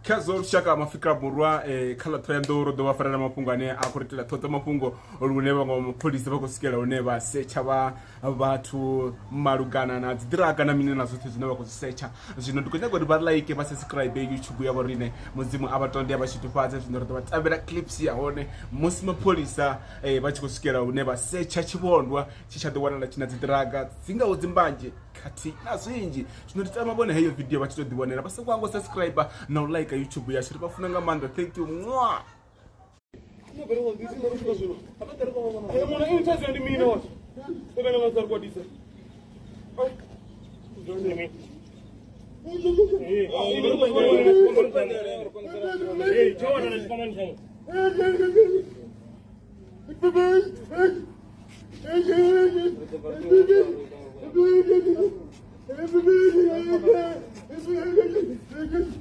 Khazwo lushaka mafikra murwa kha ḽa Ṱhohoyanḓou ro ḓo vha farela mafhungo ane a khou ri itela ṱhoho dza mafhungo lune vhaṅwe vha mapholisa vha khou swikela hune vha setsha vha vhathu malugana na dzi ḓiraka na mini na zwoṱhe zwine vha khou zwi setsha. Zwino ndi khou nyaga uri vha like vha subscribe YouTube ya vho riṋe, mudzimu a vha tonde a vha shudufhadze. Zwino ri ḓo vha tambela clips ya hone musi mapholisa vha tshi khou swikela hune vha setsha tshivhondwa tshi tsha ḓo wanala tshi na dzi ḓiraka dzi ngaho dzimbanzhe khathihi na zwinzhi. Zwino ndi tama vhone heyo video vha tshi to ḓivhonela, vha songo hangwa subscribe na u like YouTube yashu, ri vha funa nga maanḓa. Thank you. Mwah.